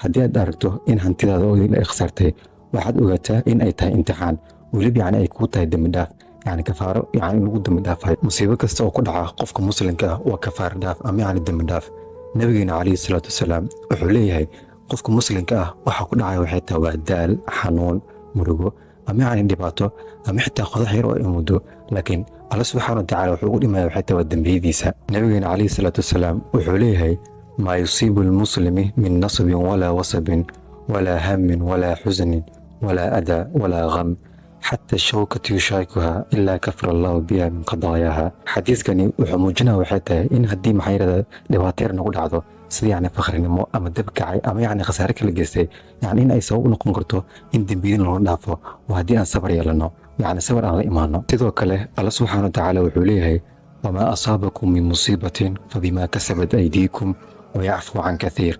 Haddii aad aragto in hantidaada oo ay khasaartay, waxaad ogaataa in ay tahay imtixaan, weliba yani ay kuu tahay dembi dhaaf, yani kafaaro, yani in lagu dembi dhaafayo. Musiibo kasta oo ku dhaca qofka Muslimka ah waa kafaaro dhaaf ama yani dembi dhaaf. Nabigeena calayhi salaatu wasalaam wuxuu leeyahay: qofka Muslimka ah waxa ku dhacaya waxay tahay waa daal, xanuun, murugo ama yani dhibaato ama xitaa qodax yar oo ay muddo, laakiin Alla subxaana watacaala wuxuu ugu dhimaya waxay tahay waa dembiyadiisa. Nabigeena calayhi salaatu wasalaam wuxuu leeyahay: ما يصيب المسلم من نصب ولا وصب ولا هم ولا حزن ولا أذى ولا غم، حتى الشوكة يشاكها، إلا كفر الله بها من خطاياها. Xadiiskani wuxuu muujinaya waxay tahay in haddii, maxaa yirahda, dhibaato yar nagu dhacdo, sida yacni fakhrinimo ama dab kacay ama yacni khasaare kala geystay, yacni in ay sabab u noqon karto in dembiyadin loola dhaafo, oo haddii aan sabar yeelano, yacni sabar aan la imaano. Sidoo kale Alla subxaana watacaala wuxuu leeyahay: وما أصابكم من مصيبة فبما كسبت أيديكم ويعفو عن كثير.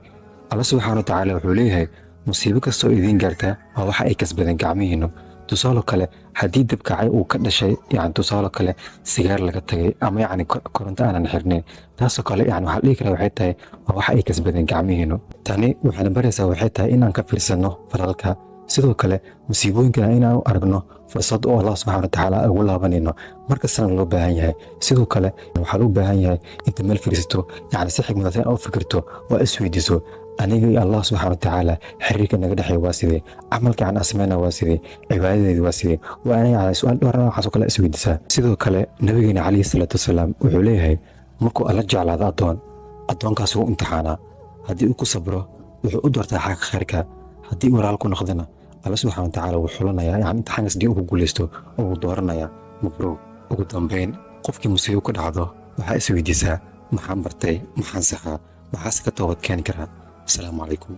Alla subxaana watacaala wuxuu leeyahay: musiibo kastoo idiin gaarta waa waxa ay kasbadeen gacmihiinu. Tusaalo kale, haddii dab kacay uu ka dhashay, yani tusaalo kale, sigaar laga tagay ama yacni koronto aanan xirnayn, taasoo kale yani waxaa la dhihi karaa waxay tahay waa waxa ay kasbadeen gacmihiinu. Tani waxayna baraysaa waxay tahay inaan ka fiirsano falalka. Sidoo kale musiibooyinkana inaan u aragno fursad oo Allah subxaana watacaala ugu laabanayno markastana loo baahan yahay. Sidoo kale waxaa loo baahan yahay inta meel fadhiisato, yani si xigmadaysan u fikirto oo isweydiiso: aniga iyo Allah subxaana watacaala xiriirka naga dhexeeya waa sidee? Camalka aan sameynaa waa sidee? Cibaadadeedi waa sidee? Waa ina yani su-aal dhowr noocaas oo kale isweydiisaa. Sidoo kale nabigeena calayhi salaatu wasalaam wuxuu leeyahay: markuu Alla jeclaado addoon, addoonkaas wuu imtixaanaa. Haddii uu ku sabro, wuxuu u doortaa xagga khayrka. Haddii uu walaal ku noqdana, Alla subxaana watacaala wuu xulanayaa, yani imtixaankaas haddii uu ku guuleysto oo uu dooranayaa mabruuq. Ugu dambeyn, qofkii musiibo ku dhacdo waxaa isweydiisaa: maxaan bartay? Maxaan saxaa? Maxaase ka toobad keeni karaa? Asalaamu calaykum.